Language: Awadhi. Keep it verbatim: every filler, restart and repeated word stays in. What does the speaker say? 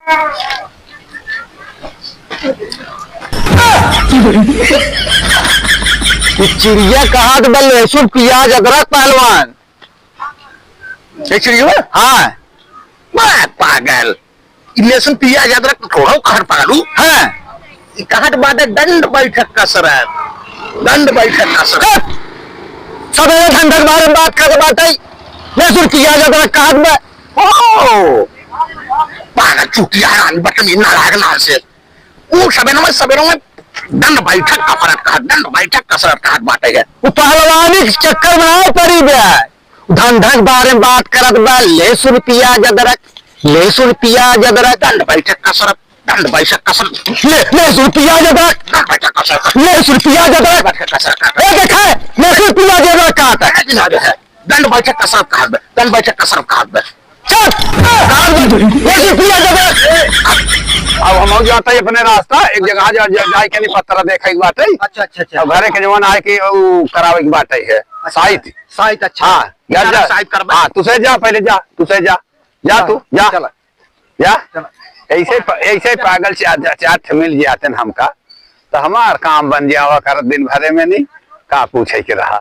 ई चिड़िया कहात बा लहसुन, पियाज, अदरक, पहलवान। ये चिड़िया? हाँ। बा पागल। ई लहसुन, पियाज, अदरक तो थोड़ा कहत पागलू। हाँ। ई कहत बाटे दंड बैठक कसरत। दंड बैठक कसरत। चुप! सबेरे धंधा के बारे में बात करत बाटे। लहसुन, पियाज, अदरक कहत बा। ओ! पागल चूतिया है, बटन इतना लागना से। ऊ सबेरे में, सबेरे में दंड बैठक कसरत कहत, दंड बैठक कसरत कहत बाटे है। ऊ पहलवानी के चक्कर में ना पड़ी बे। धंधा के बारे में बात करत बा, लहसुन पियाज अदरक, लहसुन पियाज अदरक। दंड बैठक कसरत, दंड बैठक कसरत। ले, लहसुन पियाज अदरक। दंड बैठक कसरत। लहसुन पियाज अदरक। बैठक कसरत। ए, देखा है, लहसुन पियाज अदरक कहत है। दंड बैठक कसरत कहत बा, दंड बैठक कसरत कहत बा। चुप! लहसुन पियाज अदरक। अब हम जाता है अपने रास्ता, एक जगह जा, जा, जाए के नहीं पत्रा देखे के बाटे। अच्छा, अच्छा, अच्छा। अब घरे के जवान आए के ऊ करावे के बाटे है। अच्छा। साइत। साइत, अच्छा। हाँ, जा, जा। साइत करबे। हाँ, तू से जा, पहले जा, तू से जा। जा हाँ, तू, जा। चला। जा। चला। ऐसे प-, ऐसे पागल चार, चार ठे मिल जाते हैं हमका, तो हमार काम बन जावा करत दिन भरे में नहीं, का पूछे के रहा।